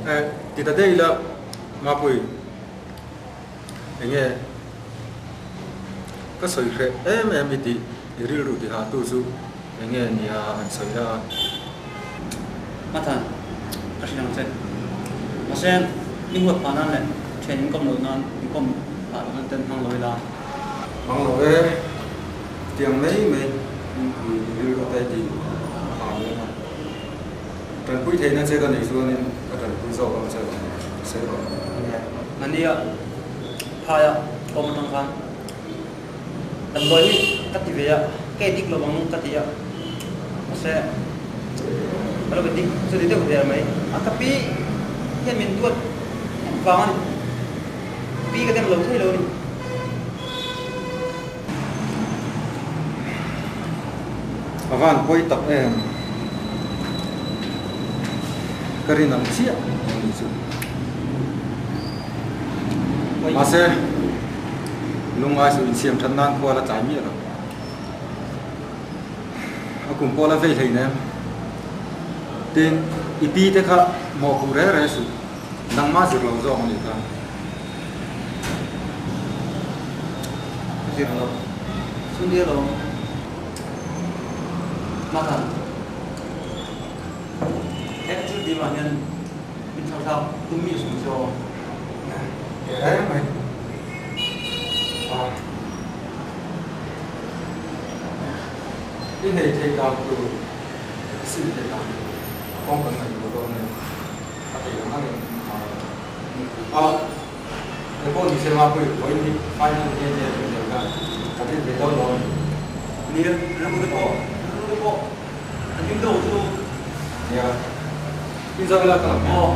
Eh, ti ta daih ila Mapui, eng nge ka sawi hreh em em i tih i rilru tihahtu chu eng nge nia han sawi la a. Mathan, ka hrilh ang che. Mahse, i huat phah nan leh thian inkawm loh nan inkawm phah loh nan ten hmang lo ila. Hmang lo e, tiang mai mai i rilru te tih a hah dawn a. Tanpui theihna che ka nei chuanin ka tanpui zawk ang che ka sawi rawh. Mahnia phaia awm atang khan damdawi hi ka ti ve a, ka edik lo ang ka ti a, mahse ka lo edik chu ni deuh der mai. A ka pi hian min duat em vang a ni, pi ka dem lo thei lo a ni. A van pawi tak em? Ka rin ang chiah ang ni chu. Mahse, lungngai suh insiam that nan khua la tlai miah lo. A kum pawh la vei hleinem. Tin, i pi te kha mawhpuh reng reng suh. Nangmah zir lo zawk a nih kha. Ka zir lo. Chu nia lo. Mahna he thil tih vang hian min thlauhthlak tum mi sum chu aw. Teh reng mai. I nei theih dan tur, i sim theih dan tur kawng kan ngaihtuah dawn a ni. A thei ang angin a eng pawh ni se Mapui vawiin hi final nge nge kan zel kha kan en thei dawn lo a ni. Nia, rilru te pawh, rilru te pawh an hlim deuh chu. Nia, in zawh ila ka lam aw.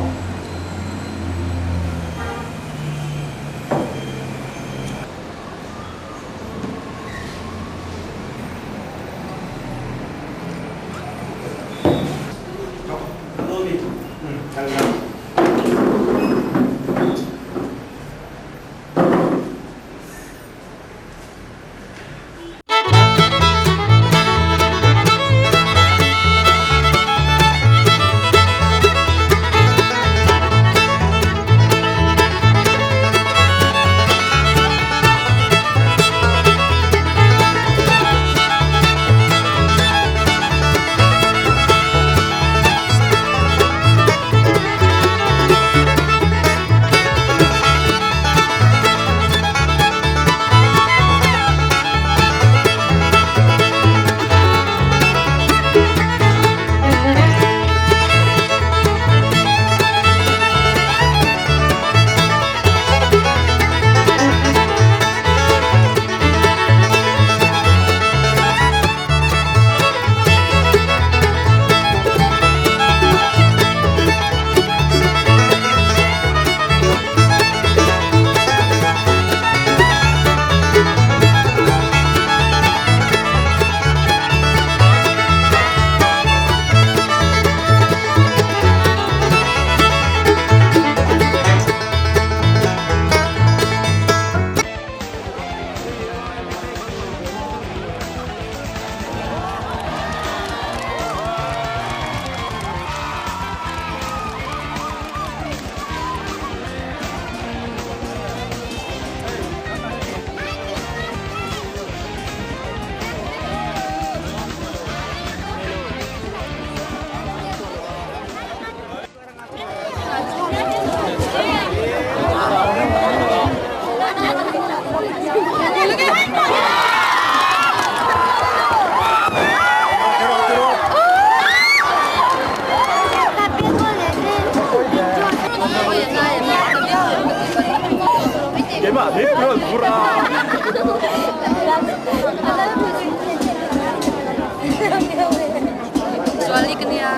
Zuali ka nia.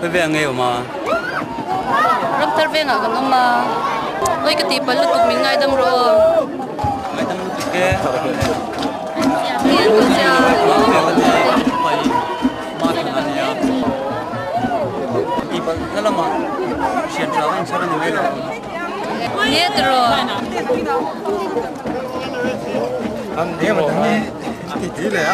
Khawi veng nge awm a? Ramthar vengah kan awm a. Oi ka tih palh lutuk min ngaidam rawh aw. Ngaidam lutuk e. Ni an tawh che a. Tih palh na lamah hriat tha a inchhar a ni mai lo. Nia tiraw. An ti ti leh a.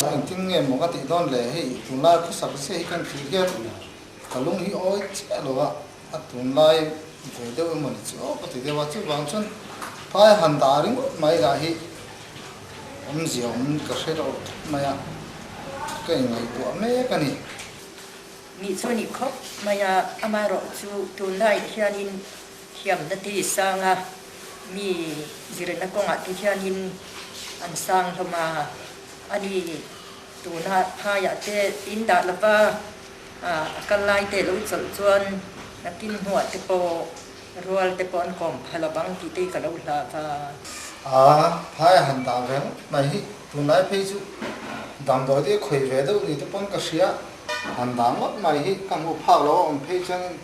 Engtin nge maw ka tih dawn le hei tunlai khawsak zia hi kan thlir hian ka lung hi awi chiah lo a, a tunlai ve deuh emaw ni chu aw ka ti deuh a, chuvang chuan phai han dah ringawt mai lah hi awmzia awm ka hre lo tlat mai a, ka inngaihtuah mek a ni. Nih chu a ni khawp mai a, amaherawhchu tunlai hianin thiamna te i sang a, mi zirna kawngah te hianin an sang hlawm a, a ni tuna phaiah te in dah lova a kal lai te lo chawlh chuan nakin hnuah te pawh rual te pawh an kawm pha lo vang tih te hi ka lo hlau va. A, phai a han dah ve ngawt mai hi tunlai phei chu damdawi te khawi ve deuh ni te pawn ka hria, han dah ngawt mai hi ka hmuh phak lo a awm phei chuanin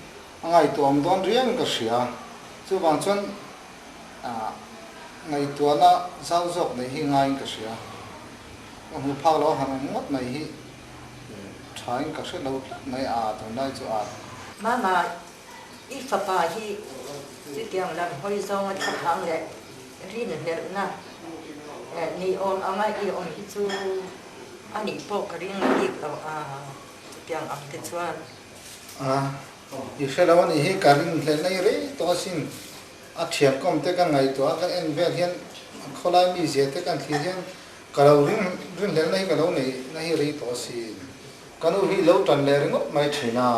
A ngaihtuahawm dawn riang ka hria. Chuvang chuan ngaihtuahna zau zawk neih hi ngaiin ka hria. Ka hmu phak lo han awm ngawt mai hi thain ka hre lo tlat mai a tunlai chu a. Mama, i fapa hi chutiang lam hawi zawnga thlaphang leh rinhlelhna ni awm anga i awm hi chu a nih pawh ka ring bik lo a, chutiang ang te chuan. A, i hre lo a nih hi, ka ring hle nei rei tawh asin. A thiankawm te kan ngaihtuah a, kan en vel hian khawlai mi zia te kan thlir hian ka lo ring rinhlelna hi ka lo neih na hi rei tawh asin. Ka nu hi lo tan leh ringawt mai thin a.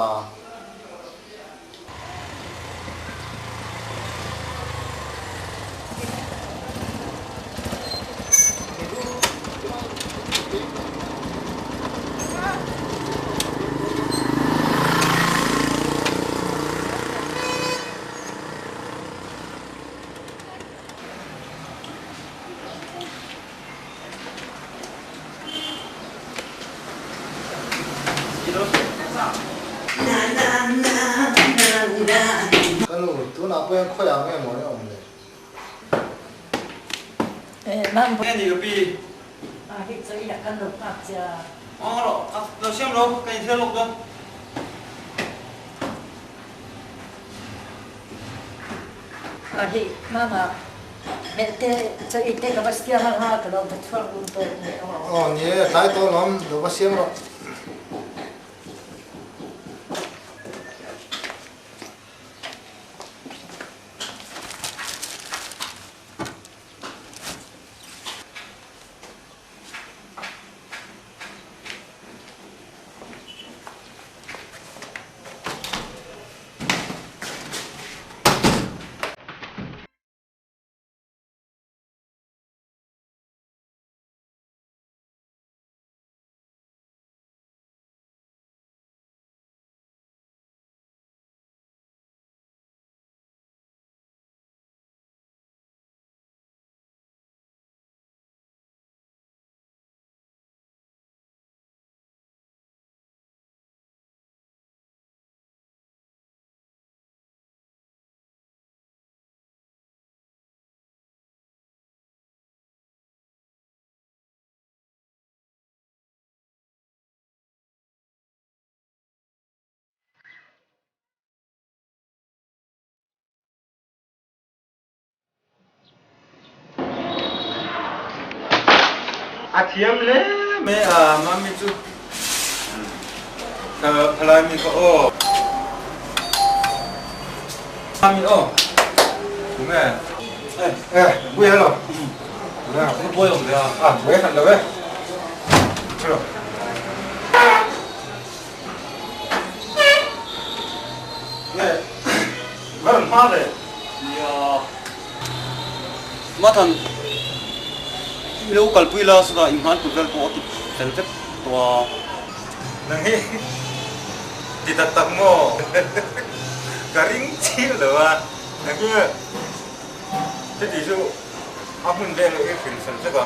Ka nu, tunah pawh hian khawiah nge maw i awm le? Aw ni e, tlai tawh lawm, lo va siam rawh. A thiam hle mai a Mami chu ka phalai mi kha aw. Mami aw. Tunge? Eh, bui hello. Ka buai awm ve a. A, buai hran lo e. Hello. Nge, va rawn hma ve. Nia. Mathan, i lo kalpui la chutah i hmanpui vel pawh a ti fel vek tawh a. Nang hi ti tak tak maw? Ka ring chiah lo a. Nang hi heti chu a hmun vel i hrilh fel vek a.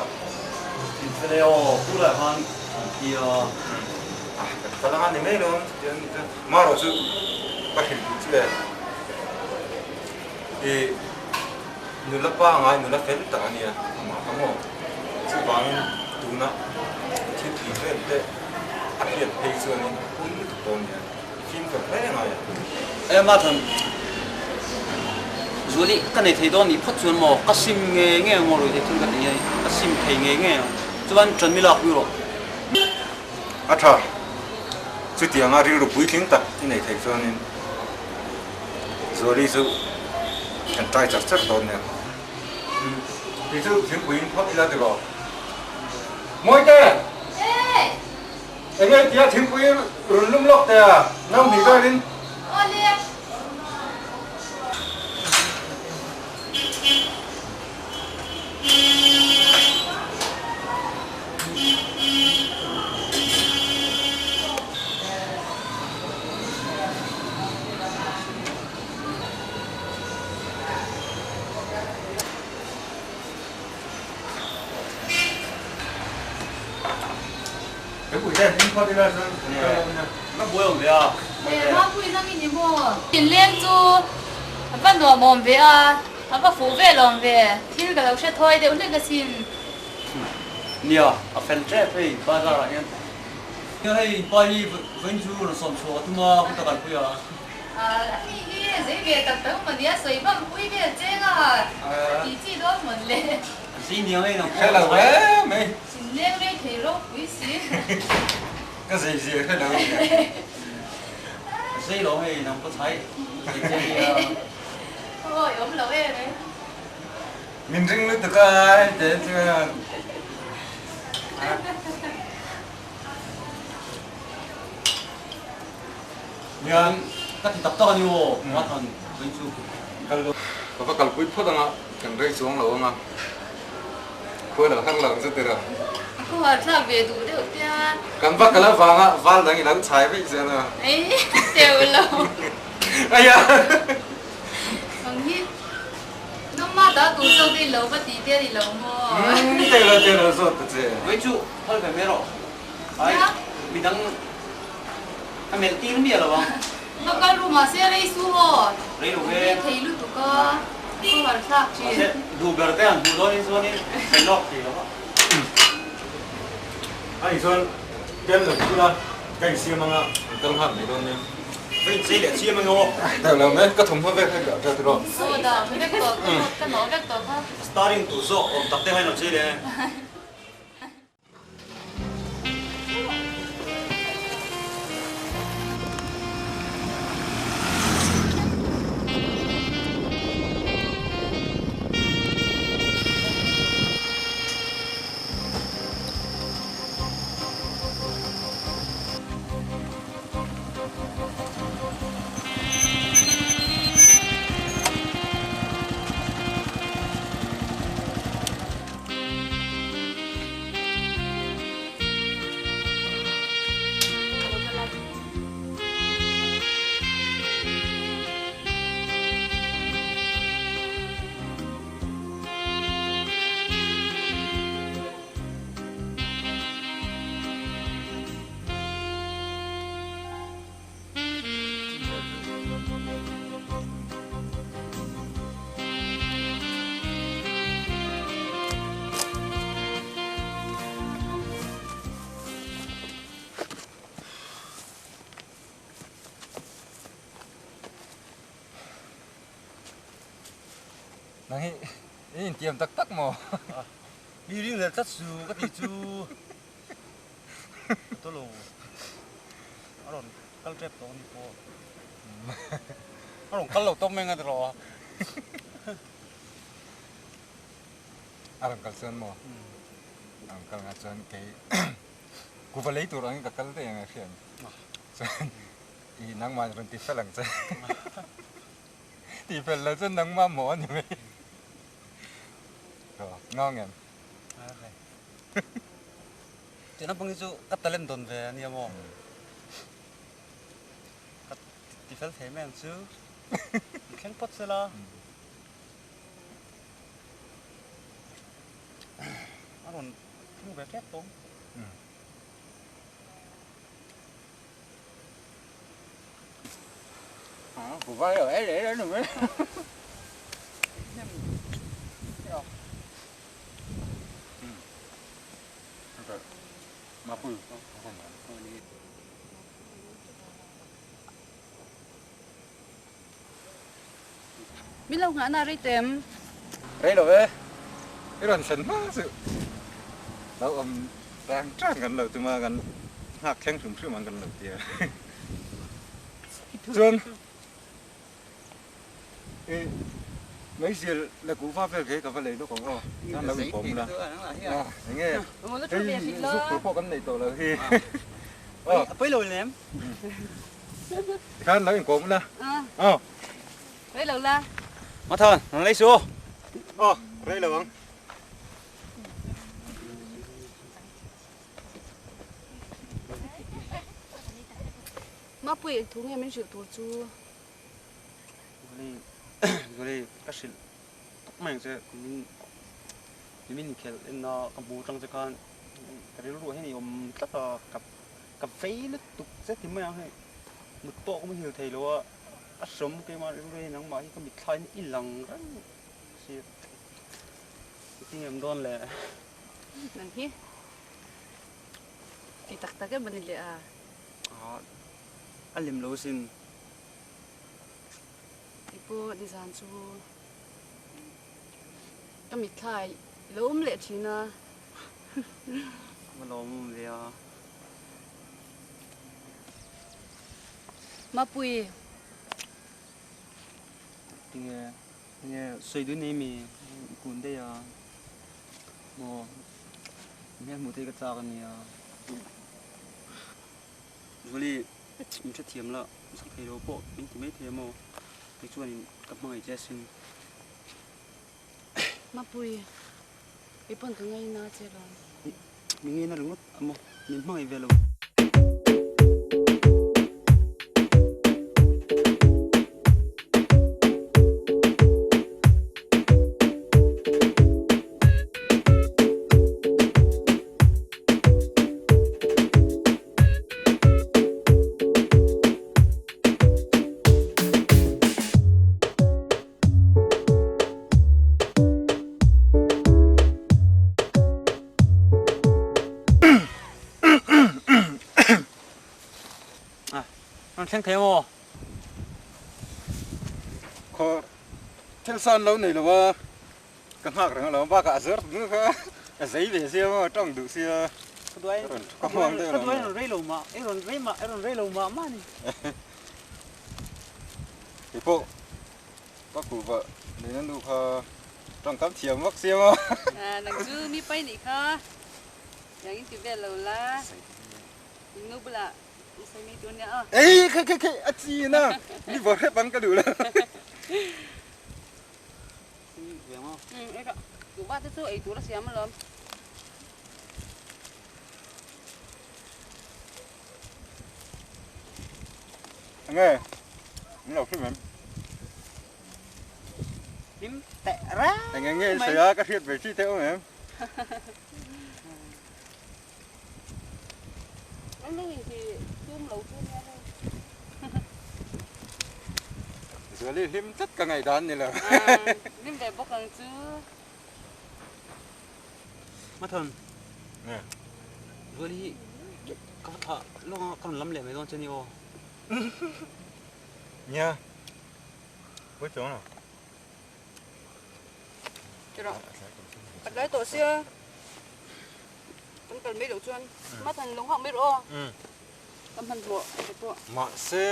Hrilh fel e aw, pu lah khan an ti a. A, kan kal anga ni mai lo ang chutiang ni chuan. Marawh chu ka hrilh duh chu e. I nula pangai nula fel tak a nia amah kha maw? Chuvangin tuna thil tih vel te a hriat phei chuanin a pui lutuk dawn nia i fimkhur hle ngai a. Aya Mathan, Zuali ka nei thei dawn nih phawt chuan maw ka sim nge nge ang maw ruih thei thil ka ti nge ka sim thei nge nge ang chuan ṭan mi lak pui rawh. A ṭha, chutianga rilru puitling tak i nei thei chuanin Zuali chu kan try char char dawn nia. Kei chu thingpui in phawt ila tiraw. Mawite! Enge tia thingpui rawn lum lawk teh a, nau hnih velin. Awle. Inleng chu a va nuam awm ve a, a va fuh vel awm ve, thil ka lo hre thawi deuh hlek asin. Nia, a fel tep hei bazar ah hian. Nia hei pa hi vawiin chu rawn sawm chhuak a tum a, ka ta kalpui a. A ni hi zei ve tak tak maw nia, sawi bam pui vel cheng a, a ti chi dawn mawn le. Zei nia ngei nang pawh. Hre lo em mai. Inleng rei thei ropui si. Ka zei zia hre lo nia. Zei lo hei nang pawh chhai zei che nia. Awi awm lo em e. Min ring lutuk a hei te chuan. Nian ka ti tak tak a ni aw Mathan vawiin chu. Kal lo. Ka va kalpui phawt anga kan rei chuang lo anga khua lo har lo ang chu tira. A khawhar thlak ve duh deuh te a. Kan va kal avanga val dang i lo chhai veih zel a. Ei teuh lo. Aya. Ang hi nangmah dah tur zawk te i lo va tih te a ni lo maw. Umm teuh lo teuh lo zawt ta che. Vawiin chu phal ve mai rawh. Ai midang a melh tir miah lo ang. Ka kal ru mahse rei su aw. Rei lo ve. Rei thei lutuk a, cover thlak thin. Mahse duh ber te han hmuh dawn in chuan in kan lawk thei lo a. Ani chuan tel lo thul a, ka insiam anga an kal nghal mai dawn nia. Ka inchei leh chiam ange aw. Teuh lo mai, ka thawmhnaw vek hei ka tiraw. Saw dah vek tawh ka nawh vek tawh kha. Starring tur zawk awm tak te kha in lo chei leh ange. Nang hi i intiam tak tak maw? Mi ring hlel tlat su ka tih chu ka to lo. A rawn kal tep tawh a ni pawh. A rawn kal lo tawp mai ang a ti rawh a. A rawn kal chuan maw? A rawn kal nga chuan kei kuva lei tur angin ka kal daih ang a hriat. Chuan i nangmah rawn ti fel ang che. Ti fel lo chuan nangmah maw a ni mai. Ngau ngem. Tih naupang hi chu ka talent dawn ve a nia maw? Ka ti fel thei mai ang chu. Min thleng phawt se la. A rawn thleng ve tep tawng. Min lo nghahna rei tem. Rei lo e, i rawn thlen hma chu lo awm rang rang kan lo tum a, kan nghak thleng hrim hrim ang kan lo ti a. Chuan i meizial la kuhva vel kei ka va lei lawk ang aw, chuan lo inpawm la. Enge hei zuk tur pawh kan nei tawh lo hi. A pawi lo lem. Tikhan lo inkawm la. Aw. Rei lo la. Mathan, rawn lei su. Aw, rei lo ang. Mapui, thu nge min hrilh tur chu? Goli, Goli, ka hrilh tawp mai ang che. Min, min inkhelh enna ka hmu atang che khan ka rilru hian i awm tlat a, ka Ka vei lutuk che ti mai ang hei, mut pawh ka muhil thei lo a, a hrawm keimah rilru hi nangmah hi ka mitthlaiin i lang reng si a, engtin em dawn le? Nang hi ti tak tak em a ni le a? Aw, a lem lo sin. Kei pawh nizan chu ka mitthlai i lo awm leh thin a. Ka lawm awm ve a. Mapui. Tinge tinge sawi dun nei mi kun daih a maw hmel hmuh te hi ka chak a nia. Julie min hrethiam la sak thei lo pawh min ti mai thei a maw kei chuanin ka hmangaih che asin. Mapui, i pawn ka ngaina che lawm. Min ngaina ringawt a maw? Min hmangaih ve lo. An thleng thei maw? Khaw thil san lo nei lo a, ka nghak reng alawm bakah a zar dun kha a zei ve sia maw a tawng duh sia Ka duai ka hmuang deuh ka duai rawn rei lo mah i rawn rei mah i rawn rei lo mah mah a ni. Keipawh Ka kuhva nei na nu kha tawngkam thiam vak sia maw? Nang chu mi pai nih kha yang in ti vel lo la in nu bulah in sawi mai tur nia aw. Ei khe khe khe a chi na mi vawr hrep ang ka duh lo. Kuhva te chu ei tur a siam alawm. Enge min lo hrim em? Him teh reng Enge nge i sawi a ka hriat ve chi teh awm em? An lo inti tum lo chu nia hei. Zuali hlim tlat ka ngaihdan ni lo. Hlim ve bawk ang chu. Mathan, Zuali hi ka va thlah lawng a, ka rawn lam leh mai dawn che ni aw. Nia, pawi chuang lo. Tiraw, ka tlai tawh sia. Kan kal mai loh chuan Mathan lo nghak mai rawh aw. Ka hmanhmawh te pawh. Mahse.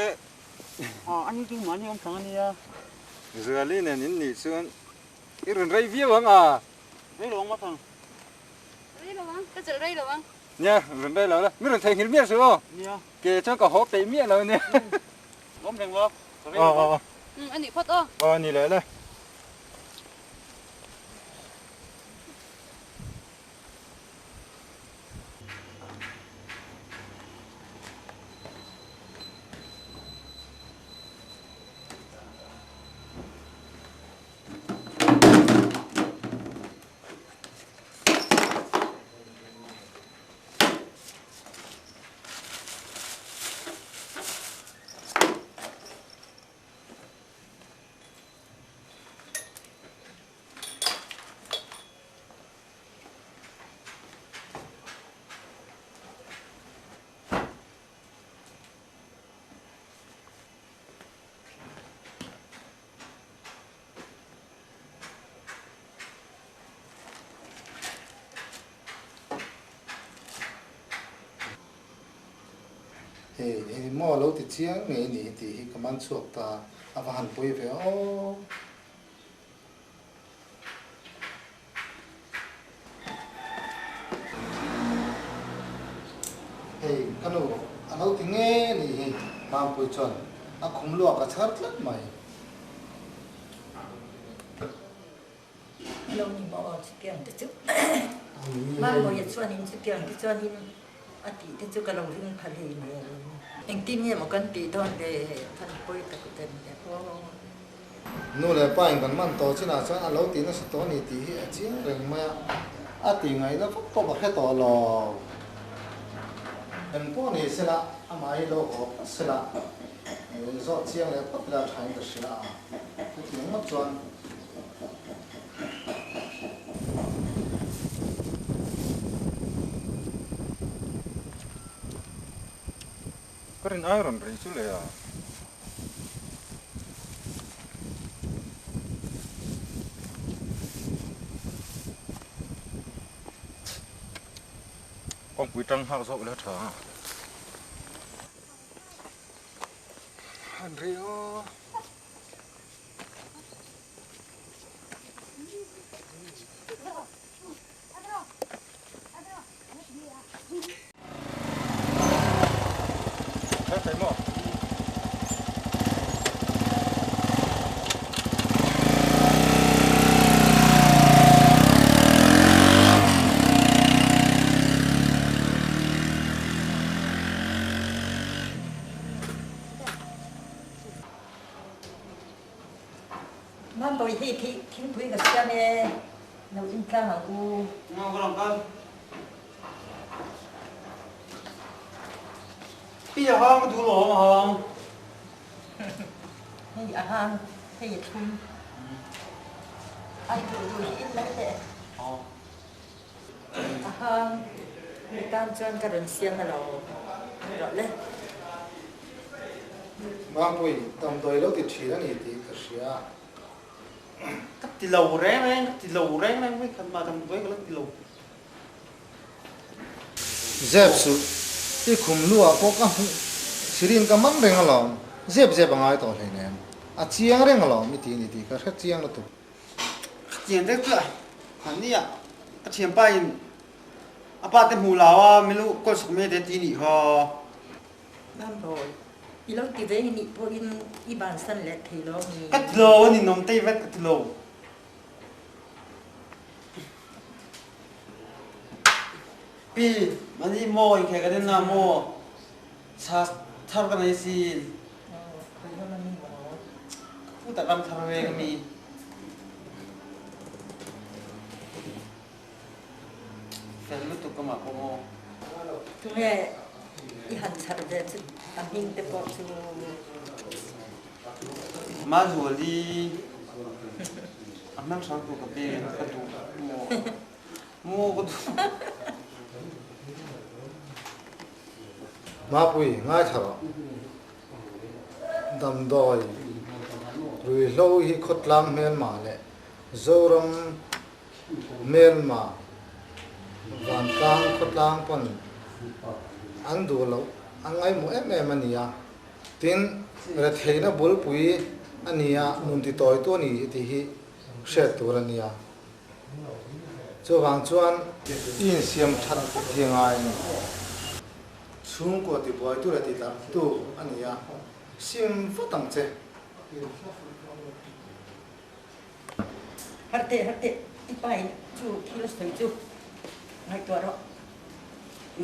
Aw ani chu mahni awm thang ania. Zuali nen in nih chuan i rawn rei viau ang a. Rei lo ang Mathan. Rei lo ang, ka chelh rei lo ang. Nia, rawn rei lo la. Mi rawn theihnghilh miah suh aw. Nia. Ke chuan ka haw peih miah lo ania. Awm reng lo, ka rei lo ang. Umm, a nih phawt aw. Aw, a ni leh le. Hei eng maw lo ti chiang ngei ni tih hi ka man chhuak ta a va han pawi ve aw. Hei ka nu a lo ti nge ni hi Mampui chuan a khum luak a chhar tlat mai. A lo ni maw aw chutiang te chu Mambawiah chuanin chutiang te chuanin a tih te chu ka lo ring pha hlei nen. Engtin nge maw kan tih dawn le than pawi tak ten le aw. Nu leh pa in kan man tawh chinah chuan a lo tih nasa tawh a ni tih hi a chiang reng mai a, a tih ngaihna vak pawh ka hre tawh lo. Eng pawh ni sela amah hi lo haw phawt sela zawh chiang leh phawt ila tha in ka hria a, chutiang ngawt chuan. Ka rin ai rawn rei chu le a. Kawngpui tang nghak zawk ila tha. Han rei aw. Mambawi hei thingpui ka siam e. Lo in tlang ang u. Ngo ka rawn kal. Pi a hang ka duh lawm a hang. Hei a hang, hei a thlum. Ai duh duh hi in mai teh. A hang mi tan chuan ka rawn siam a lo rawh le. Mangpui, damdawi lo ti thin a ni tih ka hria. Ka ti lo reng reng, ka ti lo reng reng mai khat mah damdawi ka la ti lo. Zep suh, i khum lu ah pawh ka hmuh sirin ka man reng alawm, zep zep a ngai tawh hleinem, a chiang reng alawm i ti ni tih ka hre chiang lutuk. Ka chiang deuh chu a, hmanni ah ka thianpa in a pa te hmuh lo a milu kawl sak mai te ti nih kha. Mambawi, i lo ti ve nih pawhin i bansan leh thei lo mi? Ka ti lo, a ninawm tei vet ka ti lo. Pi, mani maw inkhel kan en a maw? Sa thar ka nei sin. Khawi lam a ni maw? Ka pu tak ram thar veng a mi. Fel lutuk ka mah pawh maw. Tunge i han chhar ve chu a hming te pawh chu. Mazuali a hmel hrang tur ka pe ka duh maw maw ka duh. Mapui ngaithla rawh. Damdawi ruihhlo hi khawtlang hmelma leh Zoram Hmelma Vantlang khawtlang pawn an duh loh an ngaihmawh em em a ni a. Tin, retheihna bulpui a ni a, nun titawitu a ni tih hi hriat tur a nia. Chuvang chuan i insiam that vek hi a ngai a ni. Chhungkua tibuaitu leh tidarhtu a ni a, sim vat ang che. Har teh, har teh, i pa in chu thil a sawi chu ngaihtuah rawh.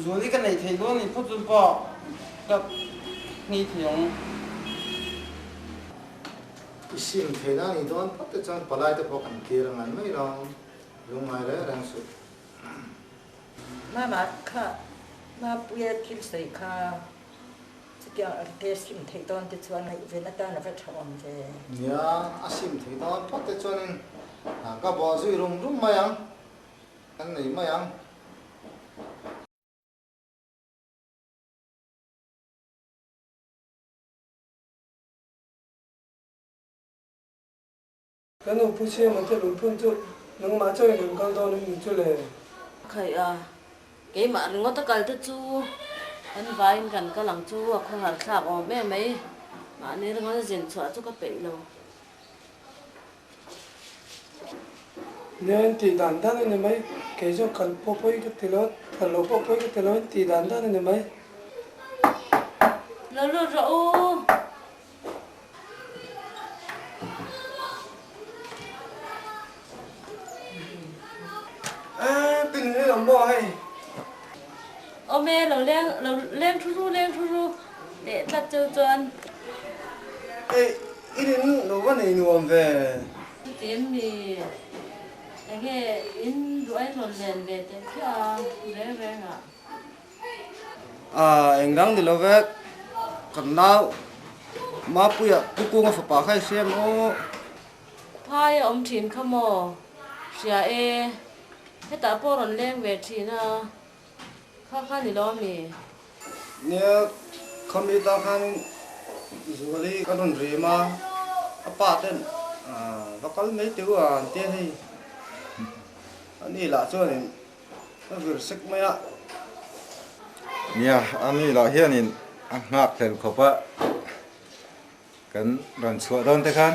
Zuali ka nei thei dawn ni phawt chuan pa ka hni thei ang. I sim theihna a nih dawn phawt te chuan palai te pawh kan tir angan mai lo, lungngai reng reng suh. Mama kha Mapuia thil sawi kha chutiang a te sim theih dawn te chuan ngaihven atan a va tha awm ve. Nia, a sim theih dawn phawt te chuanin ka bawh zui rum rum mai ang, kan nei mai ang. Ka nu Pu Siama te lungphun chu nangmah chauhin an kal dawn em ni chu le? Khaih a, keimah ringawt a kal te chu kan vaiin kan kal ang chu a khawhar thlak awm em mai, mahni ringawt a zin chhuah chu ka peih lo. Nia in tih dan dan a ni mai, kei zawk kal pawh pawi ka ti lo, kal loh pawh pawi ka ti lo, in tih dan dan a ni mai. Lo lut rawh u. Eee pin hi awm maw hei? Awm e, lo leng lo leng thu ru leng thu ru leh tlat cheu chuan. Ei i rin lo va nei nuam ve. Chuti em mi enge in duh a in rawn len ve teh khiah a reng reng ah. A engdang ni lo ve, kan nau Mapuia Pu Kunga fapa kha i hria maw? Phai a awm thin kha maw? Hria e, hetah pawh rawn leng ve thin a, kha kha ni lo ami? Nia, khami tang khan Zuali ka rawn rim a, a pa ten va kal mai teu a an tia hei, ani lah chuanin Ka vir sek mai a. Nia, a mi lah hianin a nghak hlel khawp a, kan rawn chhuah dawn te khan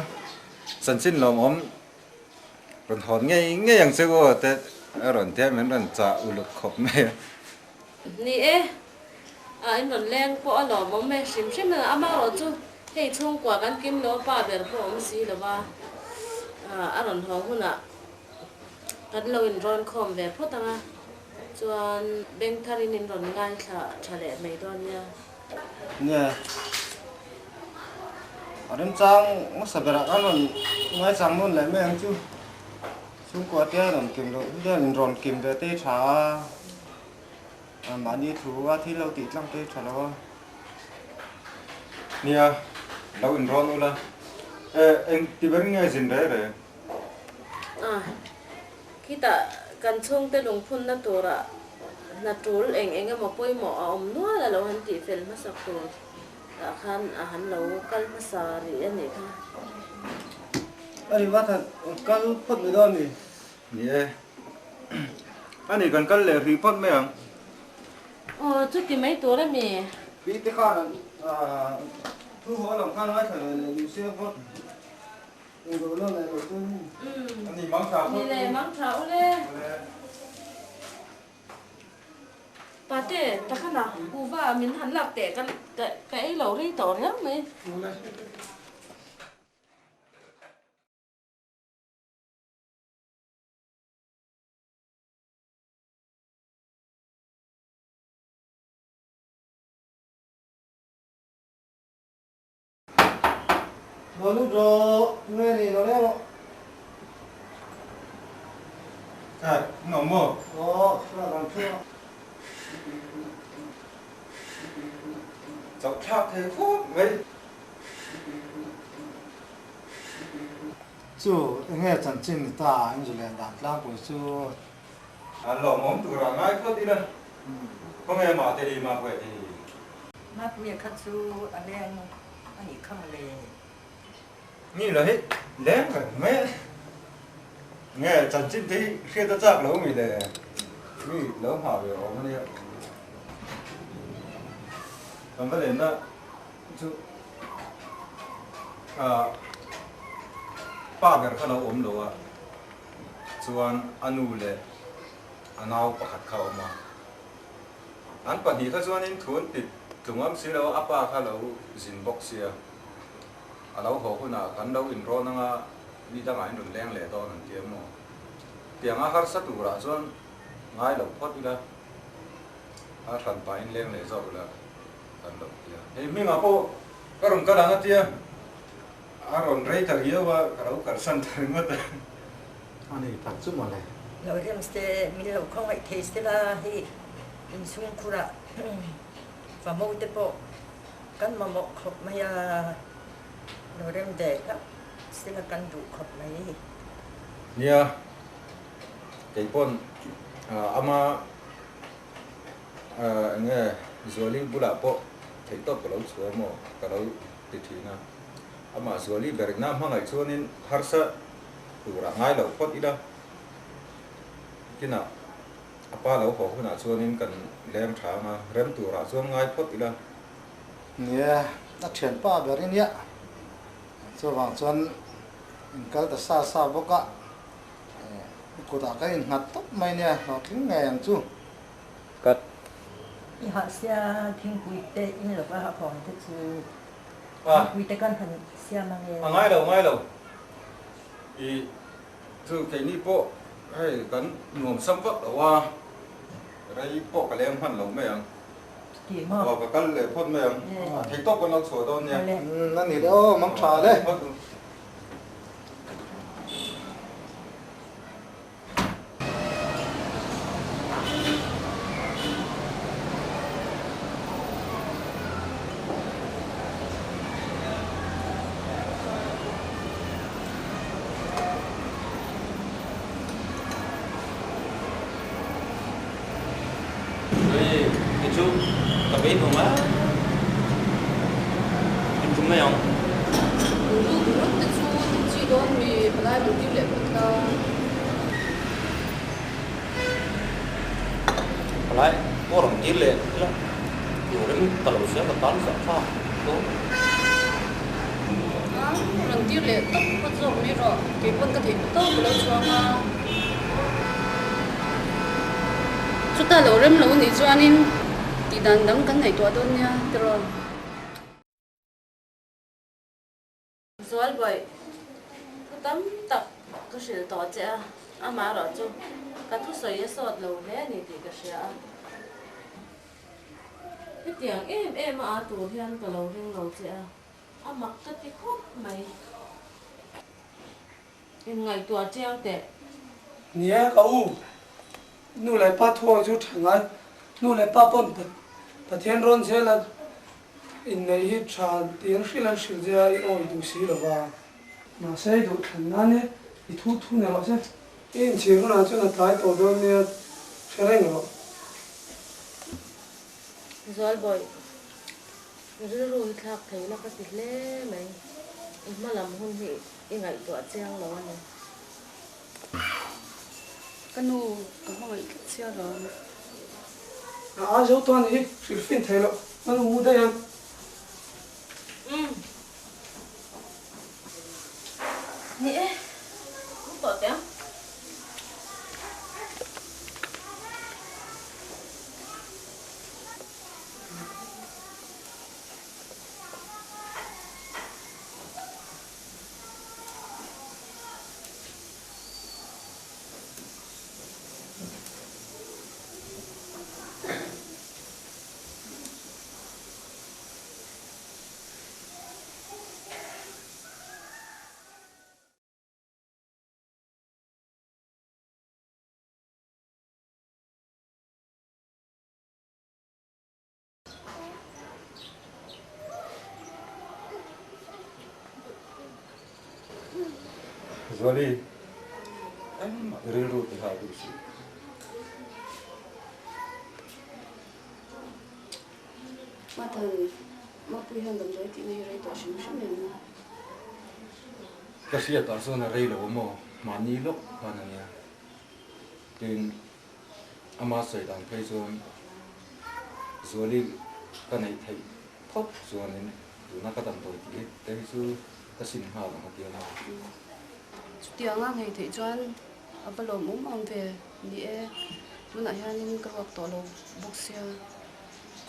chanchin lawmawm rawn hawn ngei ngei ang che u te a rawn tia min rawn chah uluk khawp mai a. Ni e, a in rawn leng pawh a lawmawm e hrim hrim a, amaherawh chu hei chhungkua kan kim lo pa ber pawh awm si lo va, a rawn haw hunah Kan lo inrawn khawm ve phawt ang a, chuan beng tharin in rawn ngaithla tha leh mai dawn nia. Nia, a remchang hmasa berah khan rawn ngaichang nawn leh mai ang chu. Chhungkua te a rawn kim loh hian inrawn kim ve te hi tha a, mahni thu a thil lo tih tlang te hi tha lo a. Nia, lo inrawn ula, eng ti ber nge zin reh reh? A, khitah kan chhungte lungphunna turah hna tul eng eng emaw pawimawh a awm nual a lo han tih fel hmasak tur ah khan a han lo kal hmasa rih a nih kha. A ni va khan kal phawt mai dawn a ni. Ni e, a ni kan kal leh hrih phawt mai ang. Aw, chuti mai tur a mi. Pi te khan thu haw lam khan ngaithla ve leh duh se phawt. Ni le mang tha u le. Pate takhana kuva min han lak teh ka ka ei lo rei tawh riau mai. Lo lut rawh, nge ni lo leng rawh. Ai, an awm maw? Aw, thla kan thu a. Chauh thlak thei khawp mai. Chu, enge chanchin ni ta in zu len dan tlangpui chu? An lawmawm tur ah ngai phawt ila, khawnge mah te hi Mapuia te hi? Mapuia kha chu a leng a nih kha mawle. Ni lo hi leng reng mai a, nge chanchin te hi hriat a chak lo mi le? Mi lo nghah ve awm a nia. Kan va lenna chu ah pa ber kha lo awm lo a, chuan a nu leh a nau pakhat kha a awm a. An pahnih kha chuanin thu an ti tlungam si lo a, a pa kha lo zin bawk sia. A lo haw hunah kan lo inrawn anga mi dangah in rawn leng leh dawn an ti a maw? Tianga harsa turah chuan ngai lo phawt ila, a hran pahin leng leh zawk ila kan lo ti a. Hei hmingah pawh ka rawn kal ang a tia, a rawn rei ta riau a, ka lo kalsan ta ringawt a. A ni tak chu mawle. Lo rem se, min lo khawngaih thei se la, hei inchhungkhurah famo te pawh kan mamawh khawp mai a, lo rem ve hlauh se la kan duh khawp mai. Nia, kei pawn ama eng nge Zuali bulah pawh theihtawp ka lo chhuah maw ka lo ti thin a, amah Zuali ber ina hmangaih chuanin harsa turah ngai lo phawt ila, kinah a pa lo haw hunah chuanin kan leng tha ang a, rem turah chuan ngai phawt ila. Nia, a thianpa ber i nia, chuvang chuan in kal ta sa sa bawk a, kutah ka innghat tawp mai nia, hlawhtling ngei ang chu. Cut. I hahsia thingpui te in lova a hawn te chu thingpui te kan han siam ang e. A ngai lo ngai lo. I chu keini pawh hei kan nuam sam vak lo a, rei pawh ka leng hman lo mai ang. Tih maw? Aw ka kal leh phawt mai ang. Theihtawp kan lo chhuah dawn nia. Umm a ni le aw mang tha le. Hei kei chu ka beidawng a, in tum mai ang. Ru ringawt te chu tih chi dawn mi palai rawn tir leh phawt la. Palai pawh rawn tir leh ila tur in ka lo sia ka tan zah thlak dawn. A rawn tir leh tawp phawt zawk mai rawh, kei pawn ka theih tawp ka lo chuang a. Chuta lo rem lo nih chuanin tih dan dang kan ngaihtuah dawn nia tiraw. Zualbawi, thu tam tak ka hrilh tawh che a, amaherawh chu ka thusawi a sawt lo hle a ni tih ka hria a. Hetiang em em a a tur hian ka lo ring lo che a, a mak ka ti khawp mai. Inngaihtuah chiang teh. Nia ka u, nu leh pa thuang chu tha ngai, nu leh pa pawn Pathian rawn zel a inneih hi tha tih an hrilh an hrilh che a, i awi duh si lo va. Mahse i duh thlan nan e, i thu thu ni rawh se. I inchhir hunah chuan a tlai tawh dawn nia, hre reng rawh. Zualbawih, rilru hi thlak thei la ka ti hle mai, i hma lam hun hi i ngaihtuah chiang lo a ni. Ka nu ka hmangaih tlat sia lo. A a zo tawh a nih hi, hrilh fin thei loh, ka nu mu daih ang. Umm. Ni e, mu tawh teh ang. Zuali, engmah i rilru ti hah duh suh. Mathan, Mapui hian damdawi tihna hi rei tawh hrim hrim em? Ka hriatah chuan a rei lo maw? Mahni lawk khan a nia. Tin. Ama sawi dan phei chuan Zuali ka neih theih phawt chuanin tuna ka damdawi tih hi te hi chu ka sim nghal ang a ti a maw? Chutianga nghei theih chuan a va lawmawm ang ve ni e, tunah hianin ka ruak tawh lo bawk sia.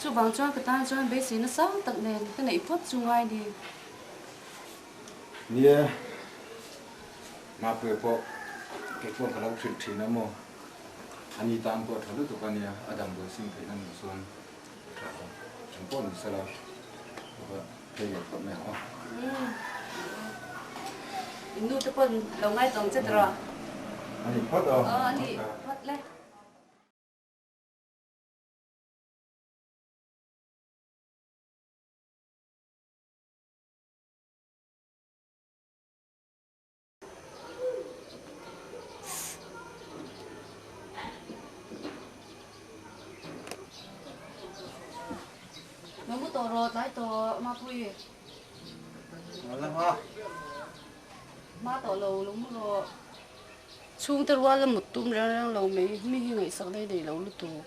Chuvang chuan ka tan chuan beisei nasa tak nen ka neih phawt chu ngai ni. Nia, Mapuia pawh kei pawh ka lo hrilh thin a maw? Ani tan pawh tha lutuk a nia, a damdawi sim theih na nih chuan tha ang. Eng pawh ni sela, ka va phei leh phawt mai ang aw. Umm, in nu te pawn lo ngaitawng che tawh. A ni phawt aw. Aw, a ni phawt le. Lo mu tawh rawh tlai tawh Mapui. Ngala hma. Hma tawh lo lo mu rawh. Chhungte rual a mut tum reng reng lo mai mi hi ngaihsak daih daih lo lutuk.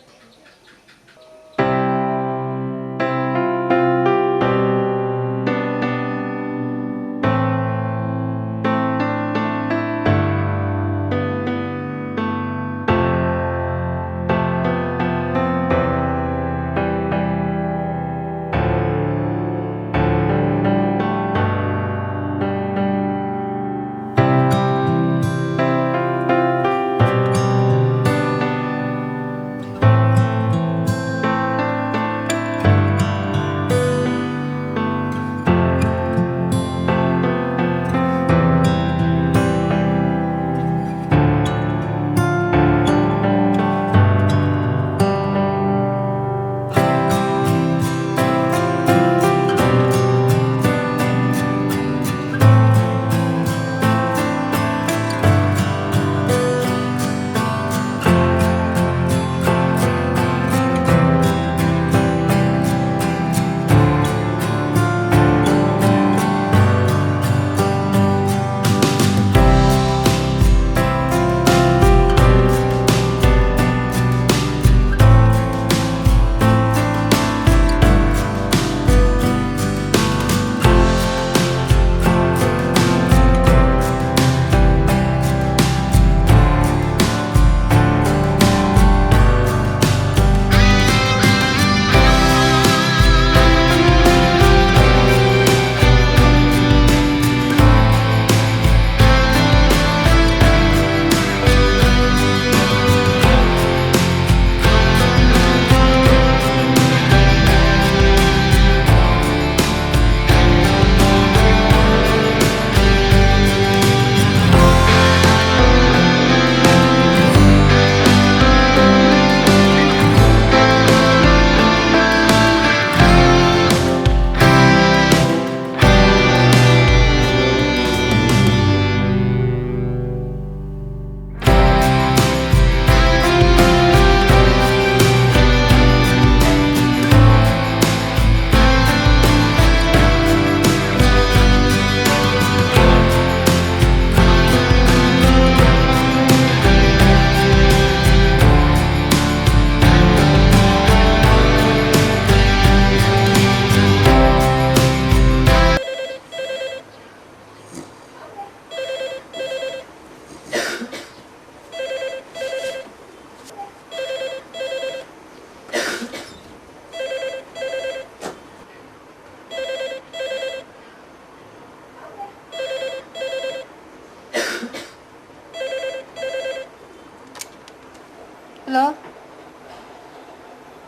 Hello.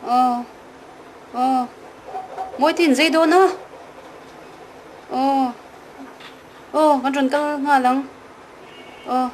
Aw. Aw. Mawi tin zei dawn a. Aw. Aw, kan rawn kal nghal ang. Aw.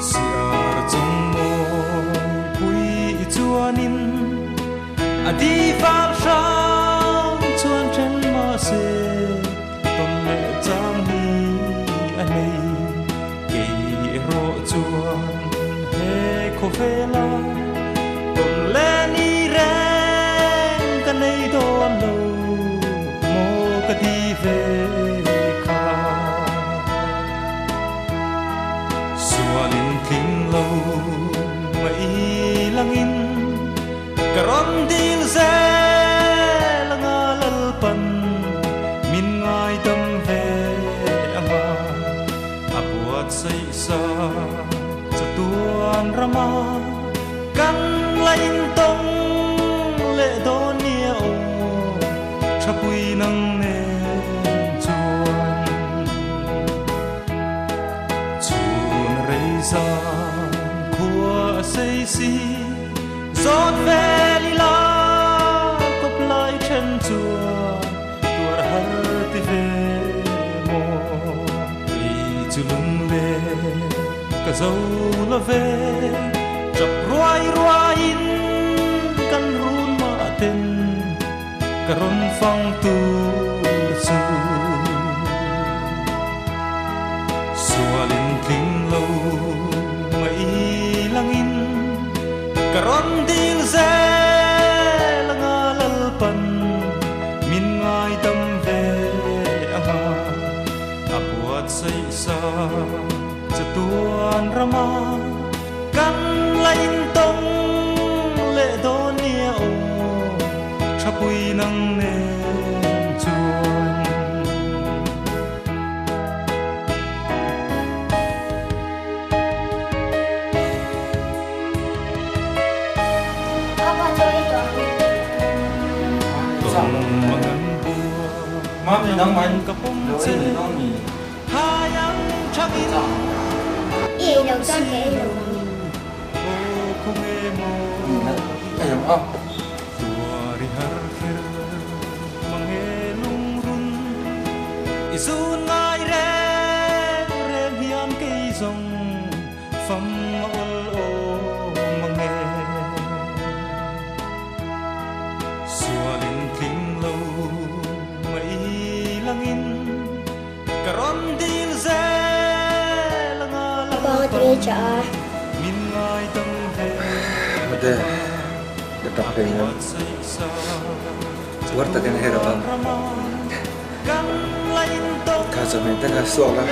Siar chung mawi pui i chuanin a di fal hrang chuan then mah se tawn leh chang hi a nei kei erawh chuan he khawvela tawn leh ni reng ka nei dawn lo maw ka ti ve kha. Sualin tling lo mai langin ka rawn dil zel anga lalpan min ngaidam ve anga a buatsaih sa chatuan rama kan la intawng leh dawn nia aw thapui nang nen chuan chhun rei zan khua a sei si zawt vel ila kawp lai then chuan tuar har ti ve maw kei chu lung le ka zo la ve chap ruai ruai in kan run mah ten ka rawn fang tur chu sualin tling lo mai langin ka rawn dil zel anga lalpan rama kan la intawng leh dawn nia aw thapui nang nen chuan. Fam ol awm ang e. Sualin tling lo mai langin ka rawn dil zel anga lalpan min ngaidam ve Mate, ka tak ve nia. Tuar takin hei rawh a. Kha zawhmeh te kha suak la.